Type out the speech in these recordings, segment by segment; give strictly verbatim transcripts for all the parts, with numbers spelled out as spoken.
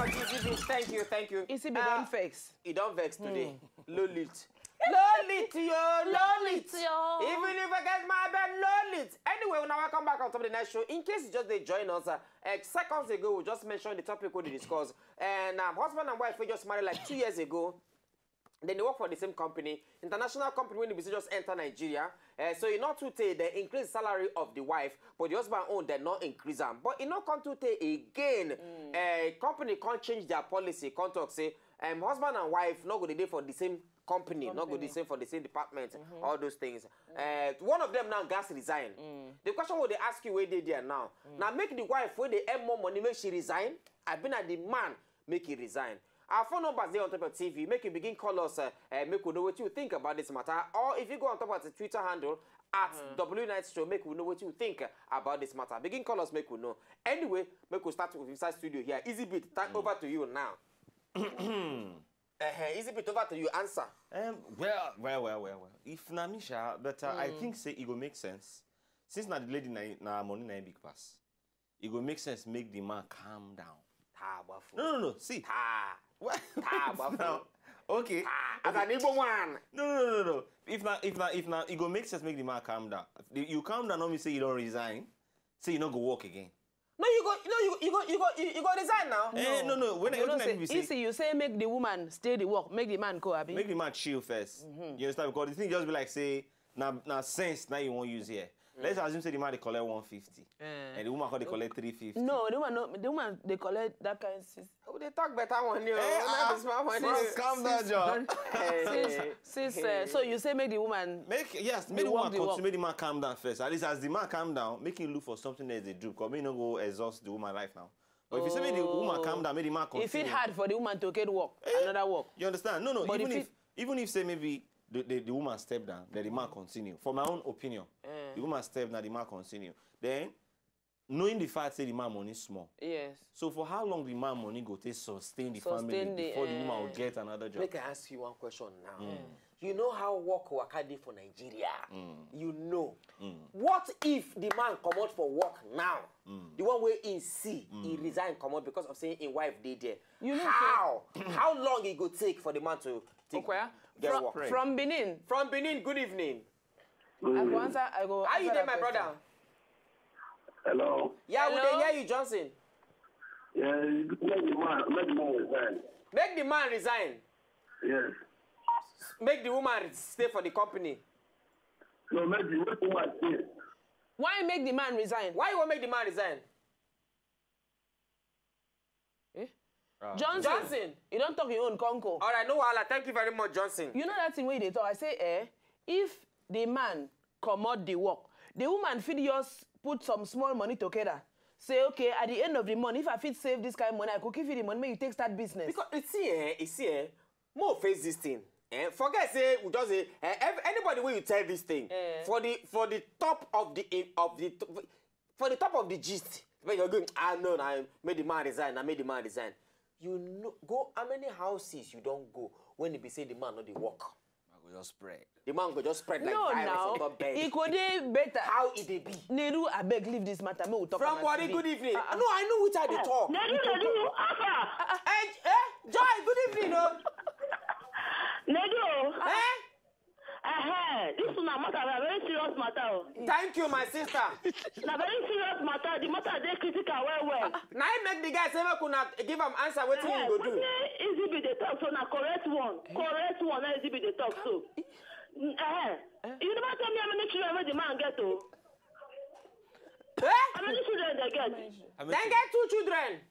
Thank you, thank you. Isibi don vex. You don vex today. Lolit. Lolit yo, Lolit. Yo. Even if I get my bed, Lolit. Anyway, now I come back on top of the next show. In case you just dey join us, uh, uh, seconds ago we just mentioned the topic we dey discuss. And um, husband and wife wey just married like two years ago. Then they work for the same company, international company when the business just enter Nigeria. Uh, so e not too tey they increase salary of the wife, but the husband own they not increase am. But e not come too tey again. Uh, company can't change their policy. Can't talk say um, husband and wife not go dey dey for the same company, not go the same for the same department. All those things. Uh, one of them now gas resign. The question wey they ask you where they there now. Now make the wife where they earn more money make she resign. I been at the man make he resign. Our phone numbers dey on top of T V. Make you begin call us. Uh, uh, make we know what you think about this matter. Or if you go on top of the Twitter handle at W Night Show, make we know what you think about this matter. Begin call us, make we know. Anyway, make we start with inside studio here. Easy beat. Thank over to you now. Uh-huh. Easy beat over to you. Answer. Um, well, well, well, well, well. If na me, sha, but uh, I think say it go make sense. Since na the lady na, na money na him big pass, it go make sense make the man calm down. Ta wafu. No, no, no. See. Ta. What? Ta wafu. Now, okay. As an Igbo man. No, no, no, no, no. If na, if na, if na, it go make sense make the man calm down. The- You calm down, no mean say you don't resign. Say you no go work again. No, you go, no, you, you go, you go, you, you go resign now. Eh, no, no. When You know everything say people say, Isi, you say make the woman stay the work, make the man go abi. Make the man chill first. You understand? Because the thing just be like say, na na sense now you wan use here. Let's assume say the man dey collect one fifty, Eh. and the woman come dey collect three fifty. No, the woman no, the woman dey collect that kind six. We dey talk better one here. Eh, No ah, be small money. Bros, calm down, John. Since since uh, so you say make the woman Make yes, The make the work, woman the continue. Work. Make the man calm down first. At least as the man calm down, make him look for something else to do. Cause me no go exhaust the woman life now. But if you say make the woman calm down, make the man continue. If it hard for the woman to get work, another work. You understand? No, no. But Even if if even if say maybe the, the, the woman step down, then the man continue. For my own opinion, the woman step down, the man continue. Then knowing the fact say the man money small. Yes. So for how long the man money go take sustain the family Sustain the, before the woman will eh. Get another job? Make I ask you one question now. You know how work waka dey for Nigeria. You know. What if the man comot for work now? The one wey he see, he resign comot because of saying his wife dey there. You know How? How long e go take for the man to take Okoya, get from, work? From Benin. From Benin, good evening. I go answer. I go. How you Answer dey, that my question. Brother? Hello. Yeah, we Hello? Dey hear you, Johnson. Yeah, make the man, make the man resign. Make the man resign. Yes. Make the woman stay for the company. No, make the make the woman stay. Why make the man resign? Why you wan make the man resign? Eh? Johnson, Johnson. You don't talk your own conco. All right, no wahala. Thank you very much, Johnson. You know that thing wey you dey talk. I say, eh, if the man comot the work, the woman fit just put some small money together. Say, okay, at the end of the month, if I fit save this kind of money, I could give you the money, make you take start business. Because you see, eh, you see, eh, more face this thing. Eh, forget say we just say eh, ev- anybody wey you tell this thing Eh. For the for the top of the of the for the top of the gist, when you're going, ah no, I made the man resign. I made the man resign. You know, go how many houses you don't go when e be say the man no dey work. I go just spread. The man go just spread like No, virus now on top bed. E go dey better. How e dey be? Nedu, abeg leave this matter. Make we talk From am Wari, today. Good evening. No, I know which I dey talk. Nedu, Nedu, Alpha. Eh, eh, Joy, good evening. Oh. Nedu, Eh? uh-huh. This one na matter, na very serious matter. Oh. Thank you, my sister. Na very serious matter. The matter dey critical well well. Na him make the guy say make una give am answer wetin he go do. Wetin Easy be dey talk so na correct one. Correct one na Easy be dey talk so. Uh-huh. You never tell me how many children wey the man get o. Eh? How many children they get? Dem get two children.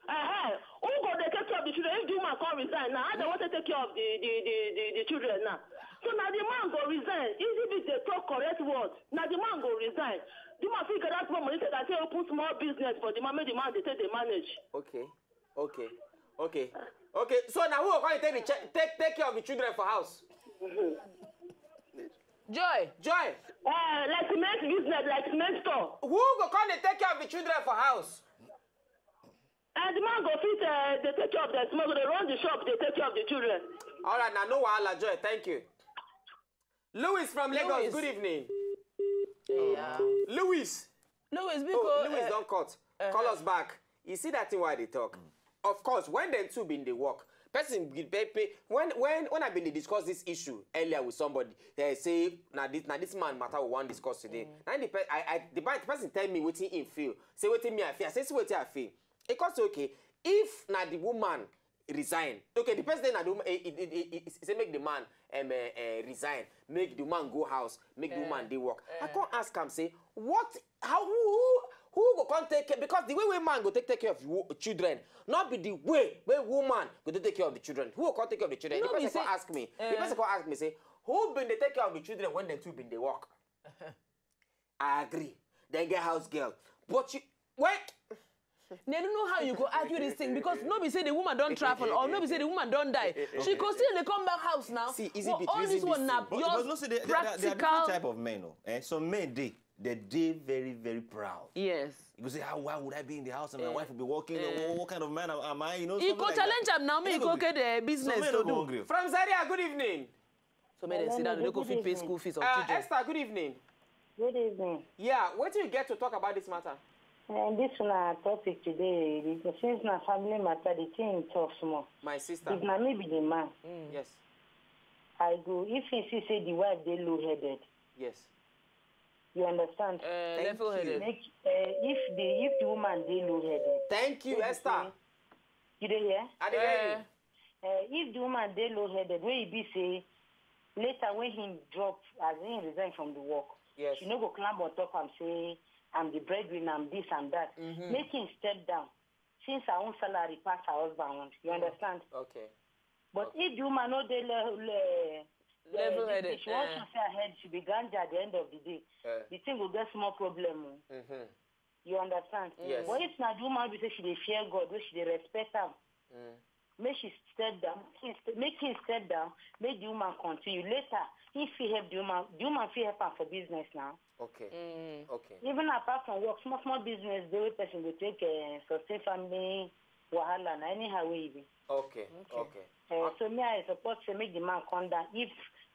Uh-huh. Who go dey take care of the children if the woman come resign now? How they want to take care of the the the the, the children now? So now the man go resign. Easy be dey talk correct word. Now the man go resign. The man fit gather small money take am take open small business for the man make the man dey take dey manage. Okay, okay, okay, okay. So now who go come take the che- take take care of the children for house? Joy, Joy, Uh, like cement business, like cement store. Who go come dey take care of the children for house? And the man go fit uh, dey take care of them small, go dey run the shop, dey take care of the children. All right, now no wahala, Joy. Thank you. Louis from Lagos. Louis. Good evening. Yeah. Louis. Louis, Oh, because Louis uh, don cut. Call us back. You see that thing why they talk. Of course, when dem two bin dey work, person bin pay pay when when when I bin dey discuss this issue earlier with somebody, they say na this na this man matter we wan discuss today. Na the pe I I the pe- the person tell me wetin him feel, say wetin me I feel, I say see wetin I feel. E come say okay, if na the woman resign, okay, the person say na the woman, eh, eh, eh, eh, eh, say make the man um, uh, uh, resign, make the woman go house, make the woman dey work. I come ask am say what how who who who go come take care, because the way wey man go take take care of wo- children, not be the way wey woman go take take care of the children. Who go come take care of the children? No The person be say- come ask me. The person come ask me say, who been dey take care of the children when dem two been dey work? I agree. Then get house girl, but you wait. They don't know how you go argue this thing, because no be say the woman don travel or no be say the woman don die. She go still dey come back house now. See, easy Well, bit, all reason this one this na thing. But, but no, just see, there, there, there, there are different practical. Type of men. Oh. Eh? Some men, they, they, they very, very proud. Yes. You go say, how, why would I be in the house and my wife will be working? What, what kind of man am I? You know, He something go like challenge that. am now. Me, They he no go go- get the Some business men to no go do. Agree. From Zaria, good evening. So make dem sit down. They no go fit pay school fees of Uh, children. Esther, good evening. Good evening. Yeah, what do you get to talk about this matter? And this na topic today, because since na family matter, the thing tough small. My If sister. na me be the man, Yes. I go, if he see say the wife dey low headed, Yes. you understand? Uh, Thank level headed. Make uh, if the if the woman dey low headed. Thank you, Esther. You dey hear? I dey hear you. Uh, if the woman dey low headed, wey e be say later when he drop as he resign from the work, Yes. she no go climb on top am say I'm the breadwinner, I'm this and that. Make him step down since her own salary pass her husband own. You understand? Okay. But if the woman no dey le- le- Level eh, headed, she wan eh. show say her head she be ganja at the end of the day. Eh. The thing go get small problem o. Mm-hmm. You understand? Yes. But if na the woman be say she dey fear God, wey she dey respect am, Mm. make she step down, make him st- make him step down, make the woman continue. Later, he fit help the woman. The woman fit help am for business now. Okay. Mm. Okay. Even apart from work, small small business dey wey person go take uh, sustain family wahala na anyhow wey e be. Okay. Okay. Uh, so me I support say make the man come down if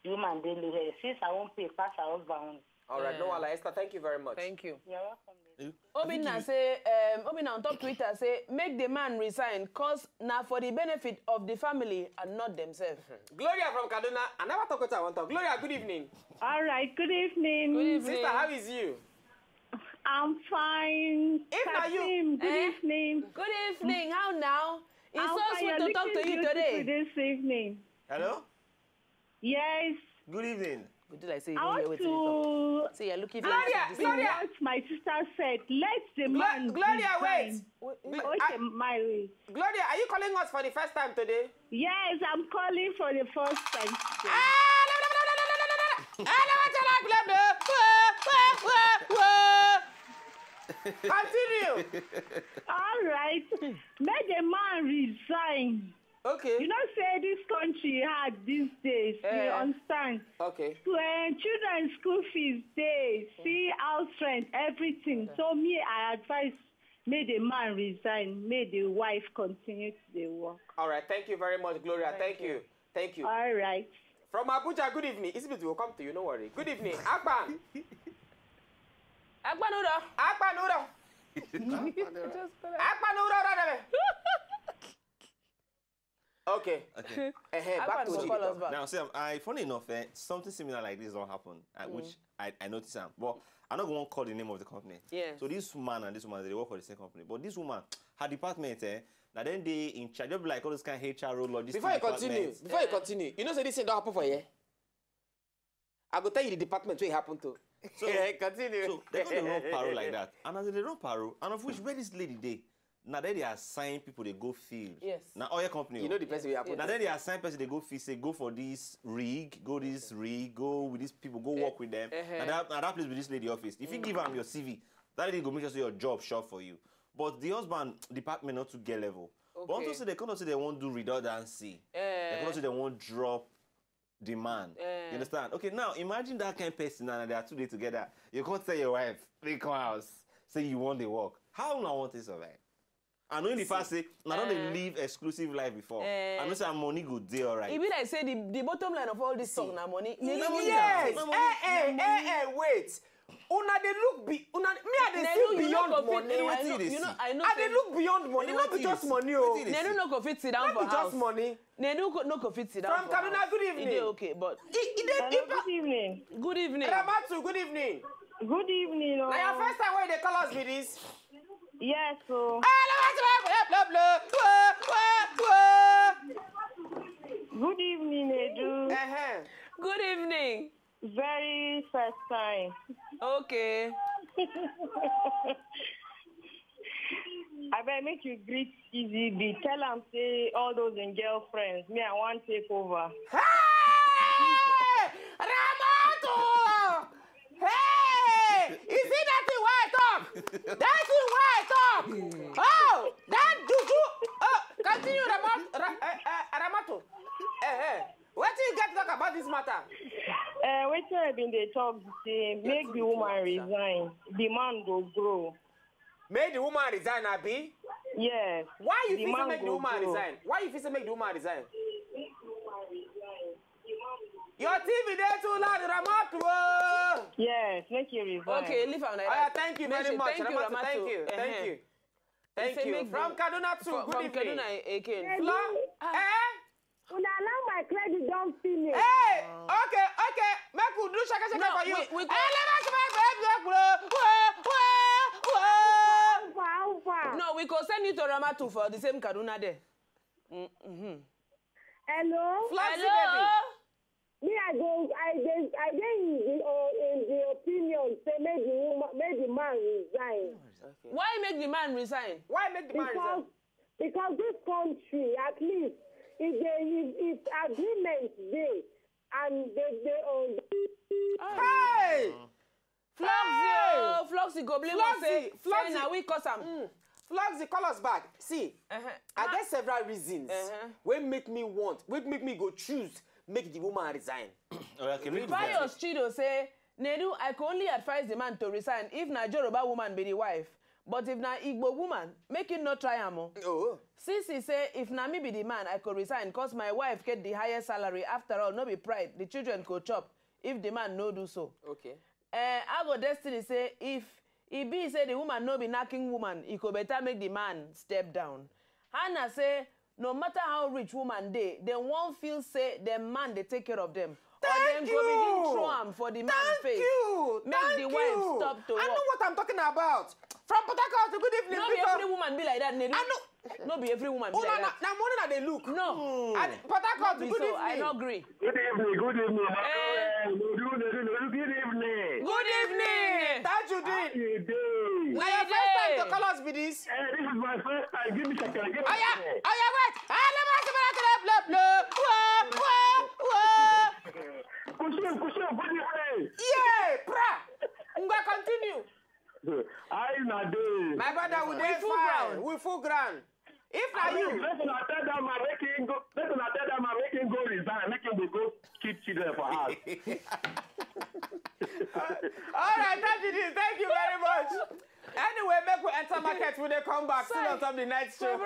the woman dey low head, since I wan pay pass her husband own. All right. No, Allah, Esther. Thank you very much. Thank you. You're welcome. Baby. Obinna say, um, Obinna on top Twitter say, make the man resign, cause na for the benefit of the family and not themselves. Gloria from Kaduna. I never talk what I want to talk. Gloria, good evening. All right, good evening. Good evening. Sister, how is you? I'm fine. If na you- Kasim, good Eh? evening. Good evening. How now? It's I'm so fine. sweet You're to talk to looking you beautiful today. This evening. Hello? Yes. Good evening. Good like say you I don't hear want wetin you talk. to Say you're looking Gloria, for this Gloria. evening. What my sister said. Let the Glo- man Gloria, resign. Wait. Okay, my way. Gloria, are you calling us for the first time today? Yes, I'm calling for the first time today. Continue. All right. Make the man resign. Okay. You know, say this country hard these days. You Eh. Understand? Okay. So, uh, children school fees dey, see house rent, everything. So me, I advise make the man resign, make the wife continue to dey work. All right. Thank you very much, Gloria. Thank you. Thank you. All right. From Abuja, good evening. Isibit will come to you. No worry. Good evening, Akpan. Agbanudo. Akpanuro. Just call her. Akpanuro. Radebe. Okay. Okay. Eh, eh, back Akpan to will the call us back. Now, see, I'm- I funny enough, eh, something similar like this don't happen, uh, which I, I noticed. Am. But I not going to call the name of the company. Yes. So this man and this woman, they work for the same company. But this woman, her department, eh, now then they in charge of like all those kind of H R role, logistics. Before you continue, Departments. before you continue, you know say this thing don't happen for here. I go tell you the department where it happened to. So, continue. So they're gonna run paro like that, and as they run paro, and of which where this lady dey, now then they assign people they go field. Yes. Now all your company. You know the person we happen. Now then they assign person they go field, say go for this rig, go this rig, go with these people, go work with them. Uh-huh. And that, and that place with this lady office. If you give them your C V, that lady go make sure say your job sure for you. But the husband department not to get level. But Okay. unto say they come say they won't do redundancy. They Eh. come say they won't drop the man. Eh. You understand? Okay, now imagine that kind of person and they are two days together. You can't tell your wife, they come house, say you want the work. How una want to survive? I know in the past say, I don't Eh. live exclusive life before. Eh. I know say her money go dey all right. E be like say the, the bottom line of all this talk na money. Na money Yes. na- Eh, eh, eh, eh, wait. Una dey look be una me I dey see beyond money. I know, you know, I know. I dey look beyond money. No be just money o. Nedu no go fit sit down for house. No be just money. Nedu no go fit sit down for house. From Kaduna, good evening. E dey okay, but e dey. Good evening. Good evening. Ramatu, good evening. Good evening. Na your first time wey you dey call us be this? Yes o. Good evening, Edu. Uh-huh. Good evening. Very first time. Okay. Abeg, make you greet Easy B. Tell am say all those im girlfriends, me, I wan take over. Hey! Ramatu! Hey! You see that thing wey I talk? That thing wey I talk? Oh! That juju! Oh! Continue, Ramatu. Ra- uh, uh, Ramatu. Eh, eh. Wetin you get to talk about this matter? Uh, wetin I bin dey talk be say make the woman resign, the man go grow. Make the woman resign, abi? Yes. Why you fit say make the woman resign? Why you fit say make the woman resign? Your T V dey too loud, Ramatu. Yes, make you resign. Okay, leave am like that. Oya, thank you very much, Ramatu. Thank you, thank you, thank you. Thank you. From Kaduna too. Good evening. From Kaduna again. Flo, eh? Una allow my credit don finish. Hey, okay, okay. Make we do shaka shaka for you. We, we, eh, let us make we help you, bro. Whoa, whoa, whoa. How far, how far? No, we go send you to Ramatu for the same Kaduna there. Mm-hmm. Hello? Floxy, hello, baby. Me, I go, I dey, I dey in the, uh, in the opinion say make the woman, make the man resign. Okay. Why make the man resign? Why make the man resign? Because Because this country, at least, if they if, if agreement dey and they they on. Hey! Floxy, oh, Floxy go blame us say, say na we cause am. Mm. Floxy, call us back. See, uh-huh, I get several reasons wey make me want, wey make me go choose make the woman resign. Oya, okay, read the Pius Chido say, Nedu, I could only advise the man to resign if na Yoruba woman be the wife. But if na Igbo woman, make him not try am o. Oh. Sisi say, if na me be the man, I could resign cause my wife get the highest salary. After all, no be pride, the children go chop if the man no do so. Okay. Eh, Ago Destiny say, if e be say the woman no be knacking woman, e go better make the man step down. Hannah say, no matter how rich woman dey, dem wan feel say dem man dey take care of dem. Or dem go begin throw am for the man face. Make the wife stop to work. I know what I'm talking about. From Port Harcourt, good evening. No be every woman be like that, Nedu. I know. No be every woman be like that. Na money na dey look. No. And Port Harcourt, good evening. I no agree. Good evening, good evening. Eh. Good evening. Good evening. Tajudeen. How you dey? Na your first time to call us be this? Eh, this is my first time. Give me second. Give me second. Oya, oya, wait. Ah, let me ask you about that. Blow, blow. Whoa, whoa, whoa. Kushim, Kushim, good evening. Yeah, pra. Ngwa, continue. How una dey? My brother, we dey fine. We full ground. If na you, make una tell that man make him go. Make una tell that man make him go resign. Make him go go keep children for house. All right, that is it. Thank you very much. Anyway, make we enter market. We dey come back. Still on top the night show.